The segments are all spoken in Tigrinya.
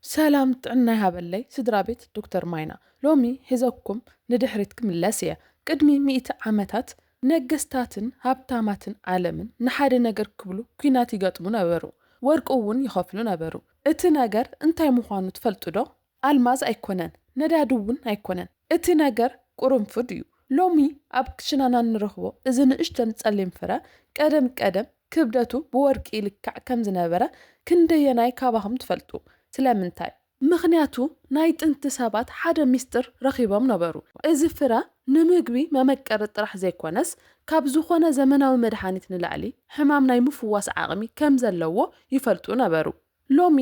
ሰላም ጥዕና ይሃበለይ ስድራ ቤት ዶክተር ማይና። ሎሚ ሒዘኩም ንድሕሪት ክምለስ እየ። ቅድሚ ሚእቲ ዓመታት ነገስታትን ሃብታማትን ዓለምን ንሓደ ነገር ክብሉ ኲናት ይገጥሙ ነበሩ። ወርቂ እውን ይኸፍሉ ነበሩ። እቲ ነገር እንታይ ምዃኑ ትፈልጡ ዶ? ኣልማዝ ኣይኮነን፣ ነዳዲ እውን ኣይኮነን። እቲ ነገር ቁርንፉድ እዩ። ሎሚ ኣብ ክሽናና እንረኽቦ እዚ ንእሽተን ጸሊም ፍረ ቀደም ቀደም ክብደቱ ብወርቂ ይልካዕ ከም ዝነበረ ክንደየናይ ካባኹም ትፈልጡ? ስለምንታይ? ምኽንያቱ ናይ ጥንቲ ሰባት ሓደ ሚስጥር ረኺቦም ነበሩ። እዚ ፍረ ንምግቢ መመቀሪ ጥራሕ ዘይኮነስ ካብ ዝኾነ ዘመናዊ መድሃኒት ንላዕሊ ሕማም ናይ ምፍዋስ ዓቕሚ ከም ዘለዎ ይፈልጡ ነበሩ። ሎሚ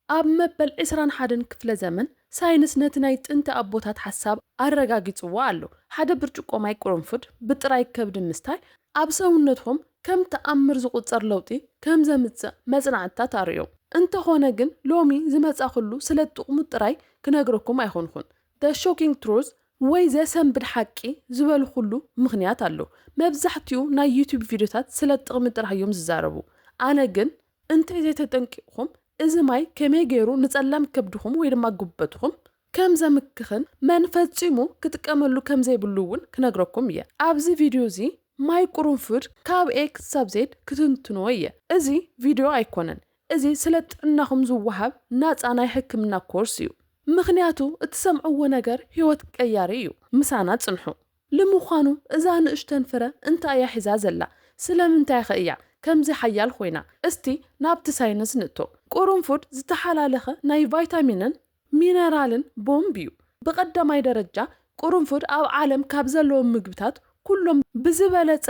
ኣብ መበል ዕስራን ሓደን ክፍለ ዘመን ሳይንስ ነቲ ናይ ጥንቲ ኣቦታት ሓሳብ ኣረጋጊጽዎ ኣሎ። ሓደ ብርጭቆ ማይ ቁርንፉድ ብጥራይ ከብዲ ምስታይ ኣብ ሰውነትኩም ከም ተኣምር ዝቑጸር ለውጢ ከም ዘምጽእ መጽናዕትታት ኣርእዮም። እንተኾነ ግን ሎሚ ዝመጻኹሉ ስለ ጥቕሙ ጥራይ ክነግረኩም ኣይኾንኩን። The shocking truth ወይ ዘሰንብድ ሓቂ ዝበልኩሉ ምኽንያት ኣሎ። መብዛሕትኡ ናይ ዩቱብ ቪድዮታት ስለ ጥቕሚ ጥራሕ እዮም ዝዛረቡ። ኣነ ግን እንተይ ዘይተጠንቂቕኩም እዚ ማይ ከመይ ገይሩ ንጸላም ከብድኹም ወይ ድማ ጉበትኹም ከም ዘምክኽን መን ፈጺሙ ክጥቀመሉ ከም ዘይብሉ እውን ክነግረኩም እየ። ኣብዚ ቪድዮ እዚ ማይ ቁርንፉድ ካብ ኤ ክሳብ ዜድ ክትንትንዎ እየ። እዚ ቪድዮ ኣይኮነን። እዚ ስለ ጥዕናኹም ዝወሃብ ናጻ ናይ ሕክምና ኮርስ እዩ። ምኽንያቱ እትሰምዕዎ ነገር ህይወት ቀያሪ እዩ። ምሳና ጽንሑ። ንምዃኑ እዛ ንእሽተን ፍረ እንታይ እያ ሒዛ ዘላ? ስለምንታይ ኸ እያ ከምዚ ሓያል ኮይና? እስቲ ናብቲ ሳይንስ ንእቶ። ቁርንፉድ ዝተሓላለኸ ናይ ቫይታሚንን ሚነራልን ቦምብ እዩ። ብቐዳማይ ደረጃ ቁርንፉድ ኣብ ዓለም ካብ ዘለዉ ምግብታት ኩሎም ብዝበለጸ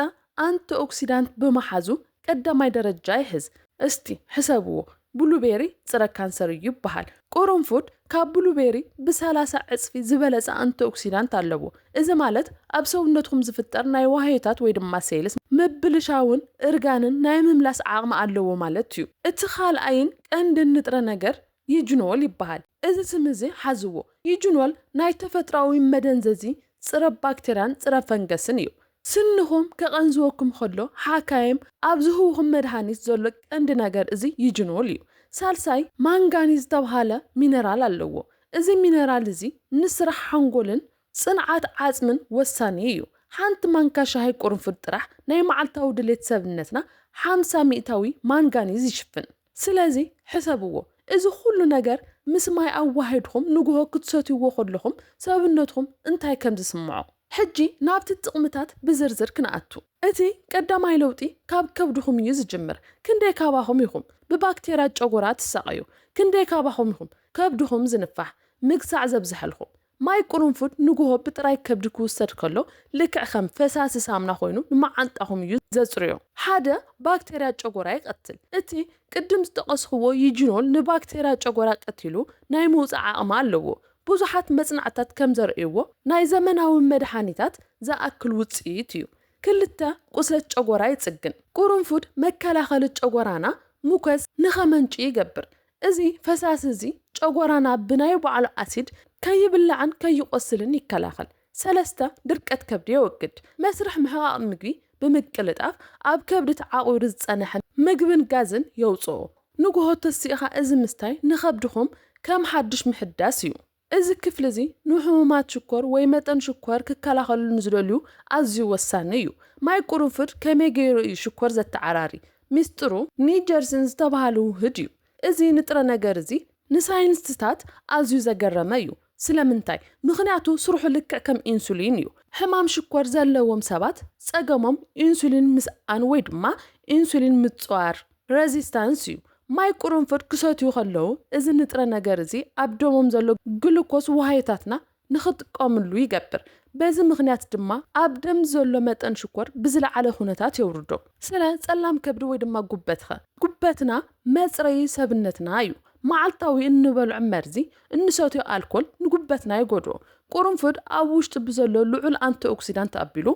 ኣንቲኦክሲዳንት ብምሓዙ ቀዳማይ ደረጃ ይሕዝ። እስቲ ሕሰብዎ፣ ብሉቤሪ ጽረ ካንሰር እዩ ይበሃል። ቁርንፉድ ካብ ብሉቤሪ ብሰላሳ ዕጽፊ ዝበለጸ ኣንቲኦክሲዳንት ኣለዎ። እዚ ማለት ኣብ ሰውነትኩም ዝፍጠር ናይ ዋህዮታት ወይ ድማ ሴልስ ምብልሻውን እርጋንን ናይ ምምላስ ዓቕሚ ኣለዎ ማለት እዩ። እቲ ካልኣይን ቀንድን ንጥረ ነገር ዩጅኖል ይበሃል። እዚ ስም እዚ ሓዝዎ። ዩጅኖል ናይ ተፈጥሮኣዊ መደንዘዚ ጽረ ባክቴርያን ጽረ ፈንገስን እዩ። ስንኹም ከቐንዝወኩም ከሎ ሓካይም ኣብ ዝህብኹም መድሃኒት ዘሎ ቀንዲ ነገር እዚ ዩጅኖል እዩ። ሳልሳይ ማንጋኒዝ ዝተብሃለ ሚነራል ኣለዎ። እዚ ሚነራል እዚ ንስራሕ ሓንጎልን ጽንዓት ዓጽምን ወሳኒ እዩ። ሓንቲ ማንካ ሻሂ ቁርንፉድ ጥራሕ ናይ መዓልታዊ ድሌት ሰብነትና ሓምሳ ሚእታዊ ማንጋኒዝ ይሽፍን። ስለዚ ሕሰብዎ፣ እዚ ኩሉ ነገር ምስ ማይ ኣዋሂድኩም ንግሆ ክትሰትይዎ ከለኹም ሰብነትኩም እንታይ ከም ዝስምዖ። ሕጂ ናብቲ ጥቕምታት ብዝርዝር ክንኣቱ። እቲ ቀዳማይ ለውጢ ካብ ከብድኹም እዩ ዝጅምር። ክንደይ ካባኹም ኢኹም ብባክቴርያ ጨጎራ ትሳቐዩ? ክንደይ ካባኹም ኢኹም ከብድኹም ዝንፋሕ፣ ምግሳዕ ዘብዝሐልኩም? ማይ ቁርንፉድ ንግሆ ብጥራይ ከብዲ ክውሰድ ከሎ ልክዕ ከም ፈሳሲ ሳምና ኮይኑ ንመዓንጣኹም እዩ ዘጽርዮ። ሓደ ባክቴርያ ጨጎራ ይቐትል። እቲ ቅድም ዝጠቐስኽዎ ዩጅኖል ንባክቴርያ ጨጎራ ቀቲሉ ናይ ምውጻእ ዓቕሚ ኣለዎ። ብዙሓት መጽናዕትታት ከም ዘርእይዎ ናይ ዘመናዊ መድሃኒታት ዝኣክል ውጽኢት እዩ። ክልተ ቁስለት ጨጎራ ይጽግን። ቁርንፉድ መከላኸሊ ጨጎራና ሙከስ ንኸመንጭ ይገብር። እዚ ፈሳሲ እዚ ጨጎራና ብናይ ባዕሉ ኣሲድ ከይብላዕን ከይቆስልን ይከላኸል። ሰለስተ ድርቀት ከብዲ የወግድ። መስርሕ ምሕቓቕ ምግቢ ብምቅልጣፍ ኣብ ከብዲ ተዓቑሩ ዝጸንሐ ምግብን ጋዝን የውጽኦ። ንግሆ ተሲእኻ እዚ ምስታይ ንኸብድኹም ከም ሓድሽ ምሕዳስ እዩ። እዚ ክፍሊ እዚ ንሕሙማት ሽኮር ወይ መጠን ሽኮር ክከላኸሉ ንዝደልዩ ኣዝዩ ወሳኒ እዩ። ማይ ቁርንፉድ ከመይ ገይሩ እዩ ሽኮር ዘተዓራሪ? ሚስጥሩ ኒጀርሲን ዝተባህለ ውህድ እዩ። እዚ ንጥረ ነገር እዚ ንሳይንቲስታት ኣዝዩ ዘገረመ እዩ። ስለምንታይ? ምኽንያቱ ስርሑ ልክዕ ከም ኢንሱሊን እዩ። ሕማም ሽኮር ዘለዎም ሰባት ጸገሞም ኢንሱሊን ምስኣን ወይ ድማ ኢንሱሊን ምጽዋር፣ ሬዚስታንስ እዩ። ማይ ቁርንፉድ ክሰትዩ ከለዉ እዚ ንጥረ ነገር እዚ ኣብ ደሞም ዘሎ ግሉኮስ ዋህዮታትና ንኽጥቀምሉ ይገብር። በዚ ምኽንያት ድማ ኣብ ደም ዘሎ መጠን ሽኮር ብዝለዓለ ኩነታት የውርዶ። ስለ ጸላም ከብዲ ወይ ድማ ጉበትኸ? ጉበትና መጽረዪ ሰብነትና እዩ። መዓልታዊ እንበልዖ መርዚ፣ እንሰትዮ ኣልኮል ንጉበትና ይጎድኦ። ቁርንፉድ ኣብ ውሽጢ ብዘሎ ልዑል ኣንቲኦክሲዳንት ኣቢሉ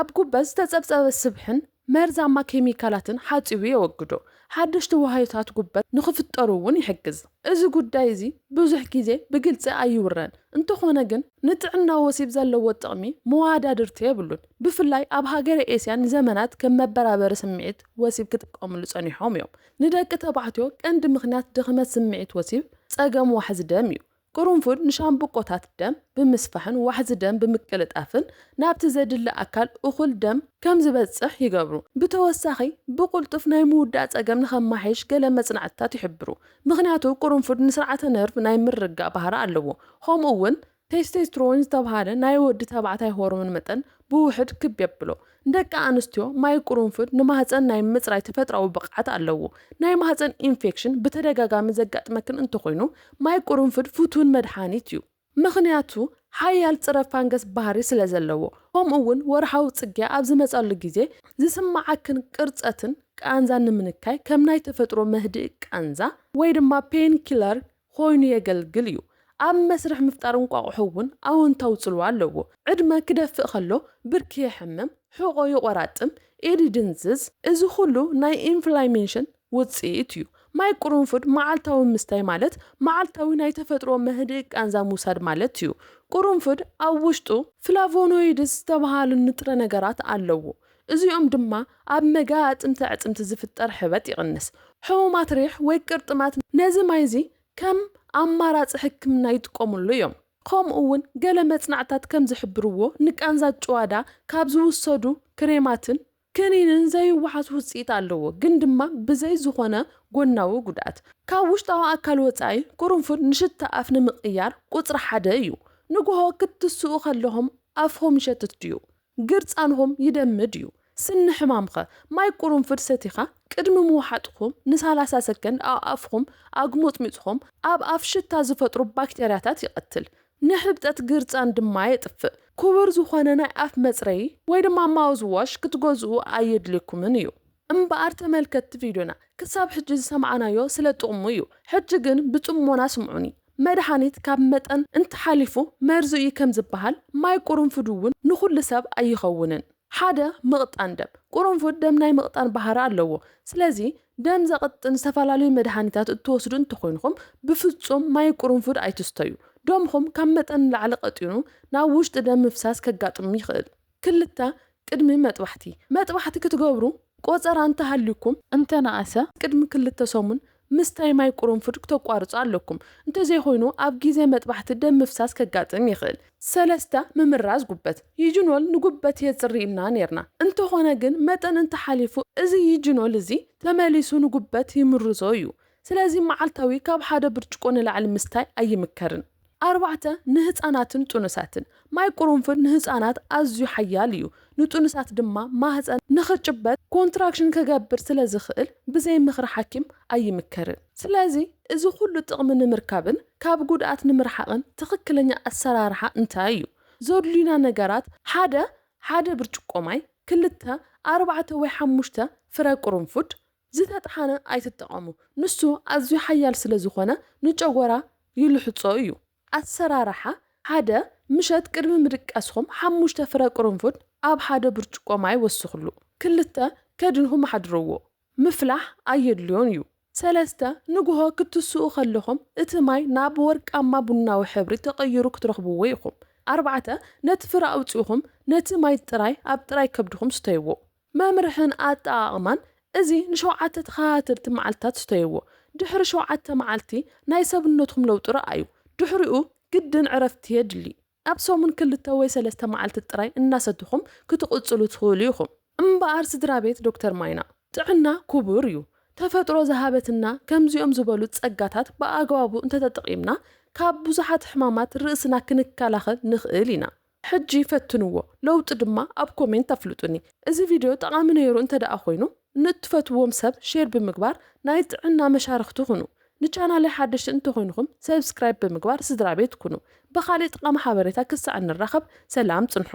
ኣብ ጉበት ዝተጸብጸበ ስብሕን መርዛማ ኬሚካላትን ሓጺቡ የወግዶ። ሓደሽቲ ዋህዮታት ጉበት ንኽፍጠሩ እውን ይሕግዝ። እዚ ጉዳይ እዚ ብዙሕ ግዜ ብግልጺ ኣይውረን። እንተኾነ ግን ንጥዕና ወሲብ ዘለዎ ጥቕሚ መወዳድርቲ የብሉን። ብፍላይ ኣብ ሃገረ ኤስያ ንዘመናት ከም መበራበሪ ስምዒት ወሲብ ክጥቀምሉ ጸኒሖም እዮም። ንደቂ ተባዕትዮ ቀንዲ ምኽንያት ድኽመት ስምዒት ወሲብ ጸገም ዋሕዚ ደም እዩ። ቅርንፉድ ንሻምብቆታት ደም ብምስፋሕን ዋሕዚ ደም ብምቅልጣፍን ናብቲ ዘድሊ ኣካል እኹል ደም ከም ዝበጽሕ ይገብሩ። ብተወሳኺ ብቕልጡፍ ናይ ምውዳእ ጸገም ንኸማሓይሽ ገለ መጽናዕትታት ይሕብሩ። ምኽንያቱ ቅርንፉድ ንስርዓተ ነርቭ ናይ ምርጋእ ባህሪ ኣለዎ። ከምኡ እውን ቴስቴስትሮን ዝተብሃለ ናይ ወዲ ተባዕታይ ሆርሞን መጠን ብውሕድ ክብ የብሎ። ንደቂ ኣንስትዮ ማይ ቅርንፉድ ንማህፀን ናይ ምፅራይ ተፈጥራዊ ብቕዓት ኣለዎ። ናይ ማህፀን ኢንፌክሽን ብተደጋጋሚ ዘጋጥመክን እንተኾይኑ ማይ ቅርንፉድ ፍቱን መድሓኒት እዩ። ምኽንያቱ ሓያል ፀረ ፋንገስ ባህሪ ስለ ዘለዎ። ከምኡ እውን ወርሓዊ ፅግያ ኣብ ዝመፃሉ ግዜ ዝስማዓክን ቅርፀትን ቃንዛ ንምንካይ ከም ናይ ተፈጥሮ መህድኢ ቃንዛ ወይ ድማ ፔን ኪለር ኮይኑ የገልግል እዩ። ኣብ መስርሕ ምፍጣር እንቋቑሖ እውን ኣወንታዊ ፅልዋ ኣለዎ። ዕድመ ክደፍእ ከሎ ብርኪ የሕምም፣ ሕቖ ይቆራጥም፣ ኢድ ይድንዝዝ። እዚ ኩሉ ናይ ኢንፍላሜሽን ውፅኢት እዩ። ማይ ቅርንፉድ መዓልታዊ ምስታይ ማለት መዓልታዊ ናይ ተፈጥሮ መህድኢ ቃንዛ ምውሳድ ማለት እዩ። ቅርንፉድ ኣብ ውሽጡ ፍላቮኖይድስ ዝተባሃሉ ንጥረ ነገራት ኣለዎ። እዚኦም ድማ ኣብ መጋጥምቲ ኣዕፅምቲ ዝፍጠር ሕበጥ ይቕንስ። ሕሙማት ሪሕ ወይ ቅርጥማት ነዚ ማይ እዚ ከም ኣማራፂ ሕክምና ይጥቀሙሉ እዮም። ከምኡ እውን ገለ መፅናዕታት ከም ዝሕብርዎ ንቃንዛ ጭዋዳ ካብ ዝውሰዱ ክሬማትን ክኒንን ዘይወሓስ ውፅኢት ኣለዎ፣ ግን ድማ ብዘይ ዝኾነ ጎናዊ ጉድኣት። ካብ ውሽጣዊ ኣካል ወፃኢ ቅርንፉድ ንሽታ ኣፍ ንምቕያር ቁፅሪ ሓደ እዩ። ንግሆ ክትስኡ ከለኹም ኣፍኹም ይሸትት ድዩ? ግርፃንኹም ይደሚ ድዩ? ስኒ ሕማምኸ? ማይ ቅርንፉድ ሰቲኻ ቅድሚ ምውሓጥኹም ንሰላሳ ሰከንድ ኣብ ኣፍኹም ኣግሙጥሚጥኹም ኣብ ኣፍ ሽታ ዝፈጥሩ ባክቴርያታት ይቐትል። ንሕብጠት ግርፃን ድማ የጥፍእ። ክቡር ዝኾነ ናይ ኣፍ መፅረዪ ወይ ድማ ማውዝ ዋሽ ክትገዝኡ ኣየድልየኩምን እዩ። እምበኣር ተመልከትቲ ቪድዮና ክሳብ ሕጂ ዝሰማዕናዮ ስለ ጥቕሙ እዩ። ሕጂ ግን ብፅሞና ስምዑኒ። መድሓኒት ካብ መጠን እንተሓሊፉ መርዚ እዩ ከም ዝበሃል ማይ ቅርንፉድ እውን ንኹሉ ሰብ ኣይኸውንን። ሓደ፣ ምቕጣን ደም። ቅርንፉድ ደም ናይ ምቕጣን ባህሪ ኣለዎ። ስለዚ ደም ዘቕጥን ዝተፈላለዩ መድሃኒታት እትወስዱ እንተኾይንኹም ብፍጹም ማይ ቅርንፉድ ኣይትስተዩ። ደምኹም ካብ መጠን ንላዕሊ ቀጢኑ ናብ ውሽጢ ደም ምፍሳስ ከጋጥም ይኽእል። ክልተ፣ ቅድሚ መጥባሕቲ። መጥባሕቲ ክትገብሩ ቆጸራ እንተሃልዩኩም እንተነኣሰ ቅድሚ ክልተ ሰሙን ምስታይ ማይ ቅርንፉድ ክተቋርጹ ኣለኩም። እንተዘይኮይኑ ኣብ ግዜ መጥባሕቲ ደም ምፍሳስ ከጋጥም ይኽእል። ሰለስተ፣ ምምራዝ ጉበት። ዩጅኖል ንጉበት የጽሪ ኢልና ኔርና። እንተኾነ ግን መጠን እንተሓሊፉ እዚ ዩጅኖል እዚ ተመሊሱ ንጉበት ይምርዞ እዩ። ስለዚ መዓልታዊ ካብ ሓደ ብርጭቆ ንላዕሊ ምስታይ ኣይምከርን። ኣርባዕተ፣ ንህፃናትን ጥኑሳትን። ማይ ቅርንፉድ ንህፃናት ኣዝዩ ሓያል እዩ። ንጥኑሳት ድማ ማህፀን ንኽጭበት ኮንትራክሽን ከገብር ስለ ዝኽእል ብዘይ ምኽሪ ሓኪም ኣይምከርን። ስለዚ እዚ ኩሉ ጥቕሚ ንምርካብን ካብ ጉድኣት ንምርሓቕን ትኽክለኛ ኣሰራርሓ እንታይ እዩ? ዘድልዩና ነገራት ሓደ፣ ሓደ ብርጭቆ ማይ፣ ክልተ፣ ኣርባዕተ ወይ ሓሙሽተ ፍረ ቅርንፉድ፣ ዝተጥሓነ ኣይትጠቐሙ። ንሱ ኣዝዩ ሓያል ስለ ዝኾነ ንጨጎራ ይልሕጾ እዩ። ኣሰራርሓ፣ ሓደ፣ ምሸት ቅድሚ ምድቃስኹም ሓሙሽተ ፍረ ቅርንፉድ ኣብ ሓደ ብርጭቆ ማይ ወስኽሉ። ክልተ፣ ከድንኹም ኣሕድርዎ። ምፍላሕ ኣየድልዮን እዩ። ሰለስተ፣ ንግሆ ክትስኡ ከለኹም እቲ ማይ ናብ ወርቃማ ቡናዊ ሕብሪ ተቐይሩ ክትረኽብዎ ኢኹም። ኣርባዕተ፣ ነቲ ፍረ ኣውጺእኹም ነቲ ማይ ጥራይ ኣብ ጥራይ ከብድኹም ስተይዎ። መምርሕን ኣጠቓቕማን፣ እዚ ንሸውዓተ ተኸታተልቲ መዓልትታት ስተይዎ። ድሕሪ ሸውዓተ መዓልቲ ናይ ሰብነትኩም ለውጢ ረኣዩ። ድሕሪኡ ግድን ዕረፍቲ የድሊ። ኣብ ሰሙን ክልተ ወይ ሰለስተ መዓልቲ ጥራይ እናሰትኹም ክትቕጽሉ ትኽእሉ ኢኹም። እምበኣር ስድራ ቤት ዶክተር ማይና፣ ጥዕና ክቡር እዩ። ተፈጥሮ ዝሃበትና ከምዚኦም ዝበሉ ጸጋታት ብኣግባቡ እንተተጠቒምና ካብ ብዙሓት ሕማማት ርእስና ክንከላኸል ንኽእል ኢና። ሕጂ ፈትንዎ፣ ለውጢ ድማ ኣብ ኮሜንት ኣፍልጡኒ። እዚ ቪድዮ ጠቓሚ ነይሩ እንተ ደኣ ኮይኑ፣ ንእትፈትዎም ሰብ ሼር ብምግባር ናይ ጥዕና መሻርኽቲ ኩኑ። ንቻናለይ ሓደሽቲ እንተኾይንኹም ሰብስክራይብ ብምግባር ስድራ ቤት ኩኑ። ብኻሊእ ጠቓሚ ሓበሬታ ክሳዕ እንራኸብ ሰላም ጽንሑ።